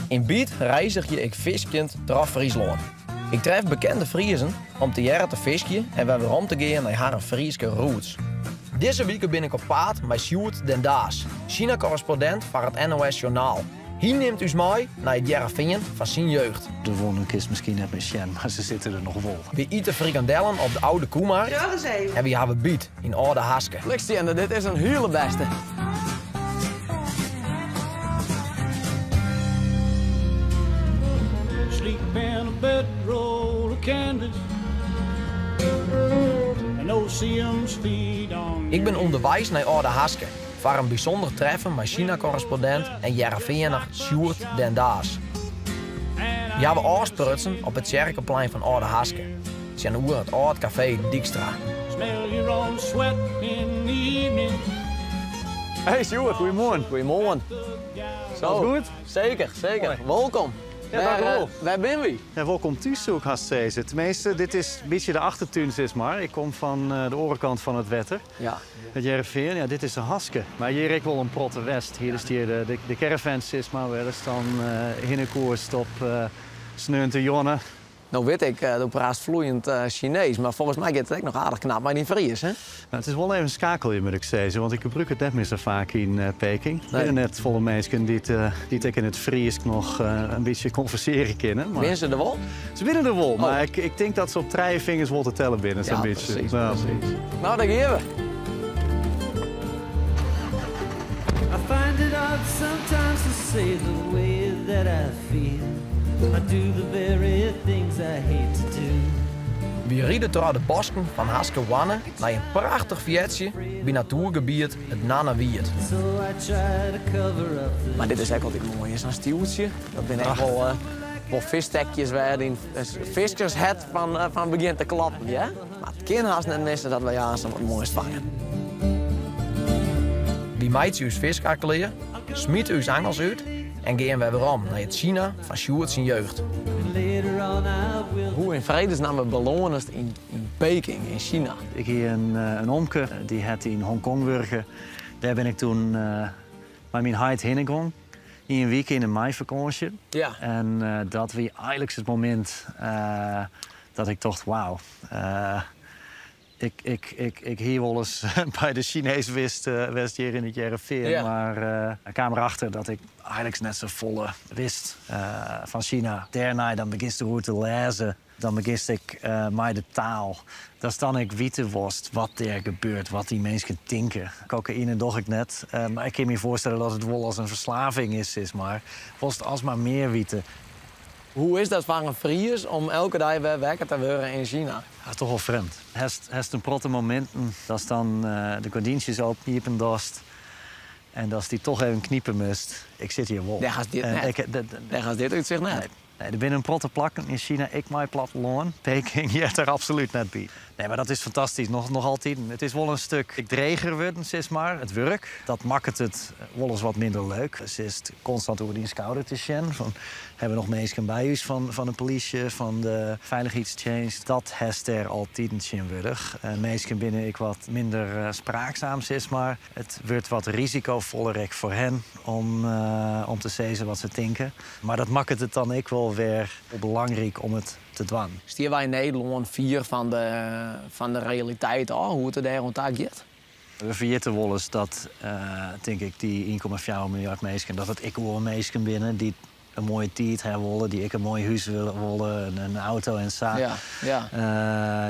Yn Byt reizgje ik fiskjend troch Fryslân. Ik tref bekende Friezen om tegearre te fiskjen en wer werom te gean nei harren Fryske roots. Dizze wike bin ik op paad mei Sjoerd den Daas, China-korrespondint foar it NOS Journaal. Hy nimt ús mei nei it Hearrenfean fan syn jeugd. De wûnen kinst miskien net mear sjen, mar se sitte der noch wol. Wy ite frikandellen op de Oude Koemarkt en wy hawwe byt yn Aldehaske. Blikstiende, dit is in hiele bêste. Sleep in a bedroll of canvas And no see-em's feet on Ik bin ûnderweis nei Aldehaske foar in bysûnder treffen mei China-korrespondint en Hearrenfeaner Sjoerd den Daas. Wy hawwe ôfsprutsen op it tsjerkeplein fan Aldehaske, tsjinoer it âld kafee Dykstra. Smell your own sweat in the evening. Hey Sjoerd. Goeiemoarn. Goeiemoarn. Zo. Alles goed? Seker, seker. Wolkom. Ja, dank u wol. Wêr binne wy? Ja, wolkom thús soe ik hast sizze. Teminsten, dit is in bytsje de achtertún sis mar. Ik kom fan de oare kant fan it wetter. Ja. It Hearrenfean, ja, dit is de Haske. Mar hjir ek wol in protte west. Hjir is hjir de caravan sis mar, wêr is dan hinne koerst op sneontejûn. No wit ik, do praatst floeiend Sinees, mar folgens my giet it ek noch aardich knap mei dyn Fries, hè? No, it is wol even skakeljen, moat ik sizze, want ik gebrûk it net mear sa faak yn Peking. Der Nee. binne net folle minsken dy't dy't ek yn it Frysk noch in bytsje konversearje kinne. Mar Binne se der wol? Se binne der wol, mar ik ik tink dat se op trije fingers wol te tellen binne, sa'n Ja, bytsje. presys, Ja. presys. No, dêr gean we. I find it hard sometimes to say the way that I feel. I do the very things I hate to do. Wy ride troch de bosken fan Haskerhoarne nei in prachtich feartsje by natoergebiet it Nannewiid. So I try to cover up the Mar dit is ek altyd moai, sa'n stuoltsje. Dat binne echt wol, wol fiskstekjes wêr dyn fiskershert fan, fan begjint te klappen, ja? Mar it kin hast net misse dat wy aanst wat moais fange. Wy meitsje ús fiskkar klear, smite ús angels út en gean wer werom nei it China fan Sjoerd syn jeugd. Hoe yn fredesnamme belânest yn Peking yn China? Ik hie in omke, dy hat yn Hongkong wurke. Dêr bin ik toen mei myn heit hinne gong. Ien wike yn 'e meifakânsje. Ja. En dat wie eigenlik it momint dat ik tocht, wauw. Ik, ik, ik, ik hie wolris by de Sinees wist, west hjir yn it Hearrenfean, Ja. mar ik kaam derachter dat ik eigenlik net safolle wist fan China. Dêrnei dan begjinst deroer te lêzen, dan begjinst ek mei de taal. Datst dan ek witte wolst wat dêr gebeurt, wat dy minsken tinke. Kokaïne doch ik net, mar ik kin my foarstelle dat it wol as in ferslaving is, sis mar. Wolst alsmar mear witte. Hoe is dat foar in Fries om elke dei wer wekker te wurden yn China? Ja, toch wol frjemd. Hast, hast in protte mominten datst dan de gordyntsjes iepen dochst en datst dy toch even knipe moatst. Ik sit hjir wol. Dêr hast dit En net. ik, Dêr hast dit útsicht net. Nee. Nee, der binne in protte plakken yn China ek mei plattelân. Peking heart der absolút net by. Nee, mar dat is fantastysk, noch, noch altyd. It is wol in stik dreger wurden, sis mar, it wurk. Dat makket it wolris wat minder leuk. Sitst konstant oer dyn skouder te sjen. Fan, hawwe we noch minsken by ús fan, fan de polysje, fan de feilichheidstsjinst? Dat hast dêr altiten tsjintwurdich. Minsken binne ek wat minder spraaksaam, sis mar. It wurdt wat risikofoller ek foar hen om, om te sizzen wat se tinke. Mar dat makket it dan ek wol wer belangryk om it te dwaan. Steane wy yn Nederlân fier fan de, fan de realiteit ôf, hoe't it dêr oan ta giet? We ferjitte wolris dat, tink ik, dy 1,4 miljard minsken, dat it ek gewoan minsken binne dy't in moaie tiid ha wolle, dy't ek in moai hús wille, wolle, in auto en sa. Ja, ja.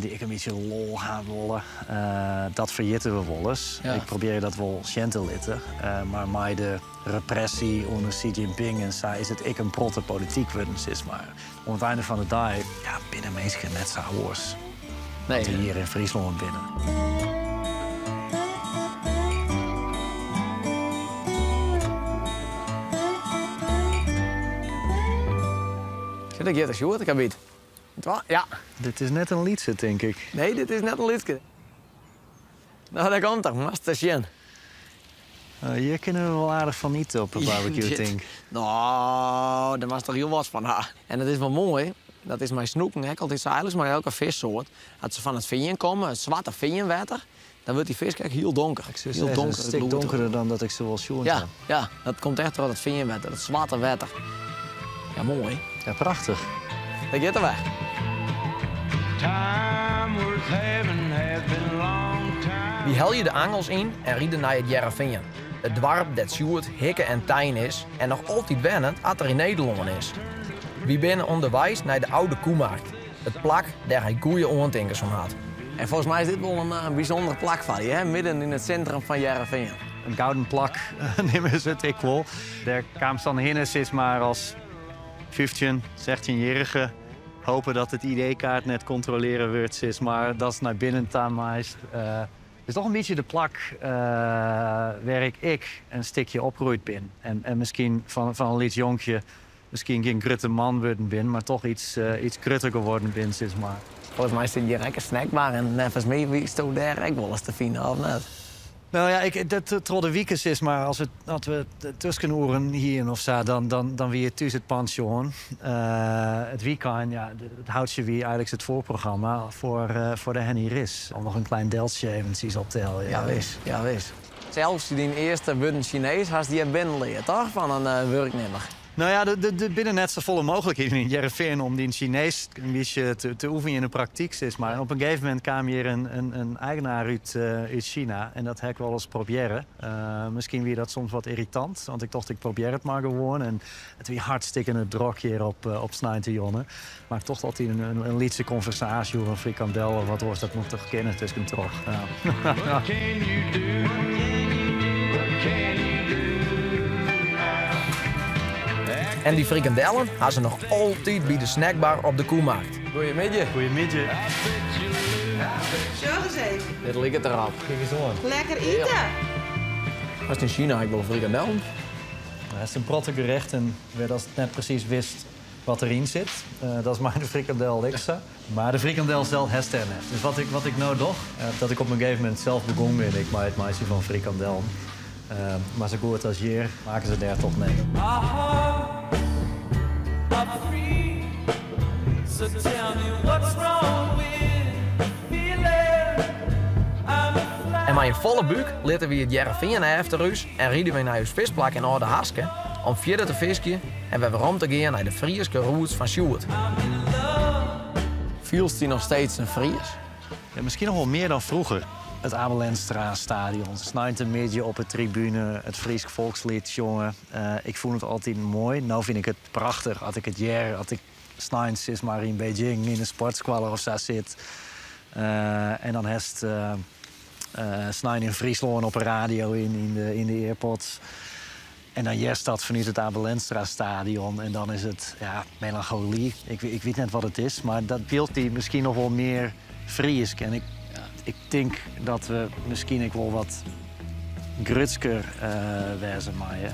Dy't ek in bytsje lol ha wolle. Dat ferjitte we wolris. Ja. Ik probearje dat wol sjen te litten. Mar mei de repressy ûnder Xi Jinping en sa is it ek in protte polityk wurden, sis mar. Oan it ein fan de dei, ja, binne minsken net sa oars Nee. as hjir yn Fryslân binne. Sjoch, dêr giet er, Sjoerd, ik ha byt. Twa, ja. Dit is net in lytse, tink ik. Nee, dit is net in lytske. No, dêr komt er, moatst ris sjen. Hjir kinne we wol aardich fan ite op 'e barbecue, tink. No, dêr moatst toch hiel wat fan ha. En dat is wol moai, dat is mei snoeken ek altyd sa, eigenlik mei elke fissoart. As se fan it fean komme, it swarte feanwetter, dan wurdt dy fisk ek hiel donker. Ik soe Hiel sizze, in donker, stik it donkerder dan dat ik se wol sjoen Ja, ha. ja, dat komt echt troch dat feanwetter, dat swarte wetter. Ja, moai. Ja, prachtich. Dêr giet er wer. Wy helje de angels yn en ride nei It Hearrenfean, it doarp dêr't Sjoerd hikke en tein is en noch altyd wennet at er yn Nederlân is. Wy binne ûnderweis nei de Oude Koemarkt, it plak dêr't hy goeie oantinkens fan hat. En folgens my is dit wol in bysûnder plak foar dy, hè? Midden yn it sintrum fan Hearrenfean. In gouden plak neame se it ek wol. Dêr kaamst dan hinne sis mar as 15, 16-jierrige. Hope dat it ID-kaart net kontrolearre wurdt, sis mar. Datst nei binnen ta meist. It is toch in bytsje de plak wêr ik ek in stikje opgroeid bin. En miskien fan in lyts jonkje miskien gjin grutte man wurden bin, mar toch iets, iets grutter geworden bin, sis mar. Folgens my sit hjir ek in snackbar en neffens my wiesto dêr ek wolris te finen, of net? Nou ja, ik, dat, troch de wike sis mar, as we, as we tuskenoeren hienen of sa, dan, dan, dan wie it thús it pension. It wykein, ja, it houtsje wie eigenlik it foarprogramma foar, foar de Henny Ris. Om noch in klein deltsje eventsjes op te heljen. Ja wis, ja wis. Sels dyn earste wurden Sinees hast hjir binnen leard, toch? Fan in wurknimmer. Nou ja, der binne net safolle mooglikheden yn Hearrenfean om dyn Sinees in bytsje te oefenjen yn de praktyk, sis mar. En op in gegeven momint kaam hjir in eigenaar út Sina en dat ha ik wolris probearre. Miskien wie dat soms wat yrritant, want ik tocht ik probear it mar gewoan. En it wie hartstikkene drok hjir op sneintejûn. Mar ik tocht altyd in lytse konversaasje oer in frikandel of wat oars, dat moat toch kinne tuskentroch. Ja. En dy frikandellen ha se noch altyd by de snackbar op de Koemarkt. Goeiemiddei. Goeiemiddei. Sjoch ris even. Dit liket derop. Kijk eens oan. Lekker ite. Hast yn Sina ek wol frikandellen? Hast in protte gerechten wêr datst net presys witst wat deryn sit. Dat is mei de frikandel ek sa. Mar de frikandel sels hast dêr net. Dus wat ik, wat ik no doch, dat ik op in gegeven momint sels begûn bin ik mei it meitsjen fan frikandellen. Mar sa goed as hjir makken se dêr toch net. Our hearts are free. So tell me what's wrong with feeling I'm a fly. En mei in folle búk litte wy it Hearrenfean efter ús en ride wy nei ús fiskplak yn Aldehaske om fierder te fiskjen en wer werom te gean nei de Fryske roots fan Sjoerd. Fielst dy noch steeds in Fries? Ja, miskien noch wol mear dan froeger. It Abe Lenstra stadion, sneintemiddei op 'e tribune, it Frysk folksliet sjonge. Ik fûn it altyd moai. No fyn ik it prachtich as ik it hear, as ik sneins sis mar yn Beijing yn in sportskoalle of sa sit. En dan hast snein yn Fryslân op 'e radio yn de AirPods. En dan hearst dat fanút it Abe Lenstra stadion en dan is it, ja, melancholy. Ik wit net wat it is, mar dat fielt dy miskien noch wol mear Frysk. En ik tink dat we miskien ek wol wat grutsker wêze meie.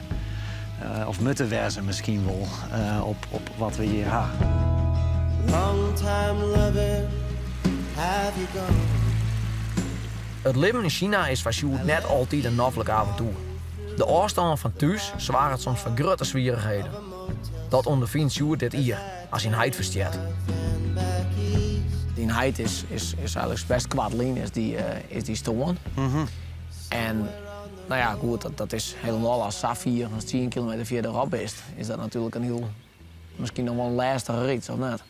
Of moatte wêze miskien wol op wat we hjir ha. Long time lover, have you gone? It libben yn Sina is foar Sjoerd net altyd in noflik avontoer. De ôfstân fan thús soarget soms foar grutte swierrichheden. Dat ûnderfynt Sjoerd dit jier as syn heit ferstjert. Dyn heit is eigenlik bêst koart lyn is dy stoarn. En nou ja, goed, dat is hielendal as sa fier as 10 kilometer fierderop bist, is dat natuerlik in hiel, miskien noch wol in lêstige rit, of net?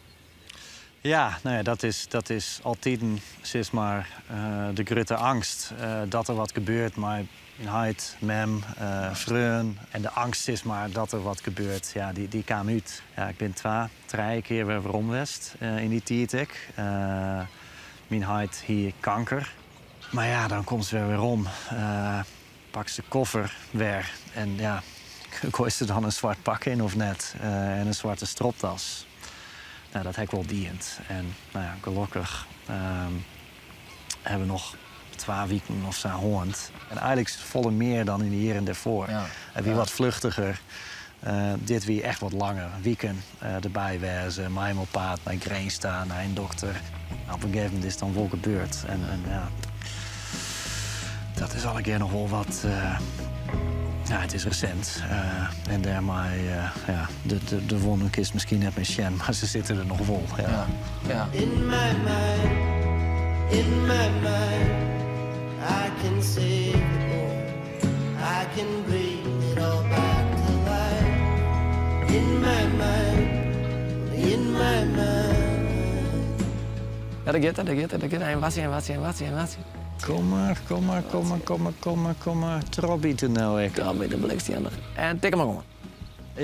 Ja, nou ja, dat is altyd, sis mar, de grutte eangst. Dat der wat gebeurt mei myn heit, mem, freon. En de eangst is mar dat der wat gebeurt, ja, dy kaam út. Ja, ik bin twa, trije kear wer werom west yn dy tiid ek. Myn heit hie kanker. Mar ja, dan komst wer werom. Pakst de koffer wer. En ja, goaist der dan in swart pak yn of net? En in swarte stropdas. Nou, dat ha ik wol dien. En nou ja, gelokkich ha we noch 2 wiken of sa hân. En eigenlik folle mear dan yn de jierren dêrfoar. It wie wat fluchtiger. Dit wie echt wat langer. Wiken derby wêze, mei him op paad nei Grins ta, nei in dokter. Op in gegeven momint is it dan wol gebeurd. En ja, dat is allegear noch wol wat. Ja, it is resint. En dêrmei, ja, de wûnen kinst miskien net mear sjen, mar se sitte der noch wol. Ja. Ja. In my mind, in my mind, I can save it all. I can bring it all back to life. In my mind. Ja, daar gaat het, daar gaat het, daar gaat het. En wat en wat en wat en wat. Kom maar, kom maar, kom maar, kom maar, kom maar, kom maar. Trobbieten nou ik. Dan bij de blikstiender. En tik hem maar gewoon.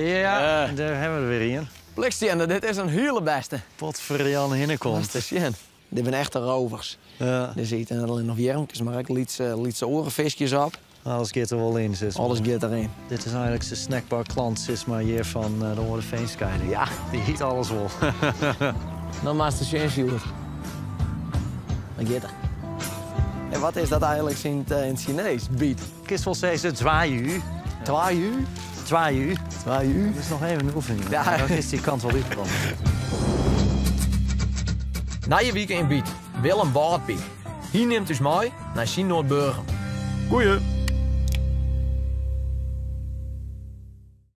Ja, daar hebben we er weer in. Blikstiender, dit is een hele beste. Potverjan hinnekomt. Dat is zien. Dit zijn echte rovers. Ja, Er zitten alleen nog jermtjes, maar ik liet ze, liet ze orenvisjes op. alles gaat er wel in, zeg maar. Alles gaat erin. Dit is eigenlijk de snackbar klant, zeg maar, hier van de Orde Veenscheiding. Ja. Die eet alles wel. Dan maar de Sjoerd. Dan gaat het. En wat is dat eigenlijk in het, in het Chinees? Biet. Kist wel steeds het zwaai Twa u? Zwaai Twa u? Dat is nog even een oefening. Ja. Ja. Dan is die kant wel uitgekomen. Na je week in Biet, Willem Wâldpyk. Hier neemt dus mij naar zijn Noordburgum. Goeie.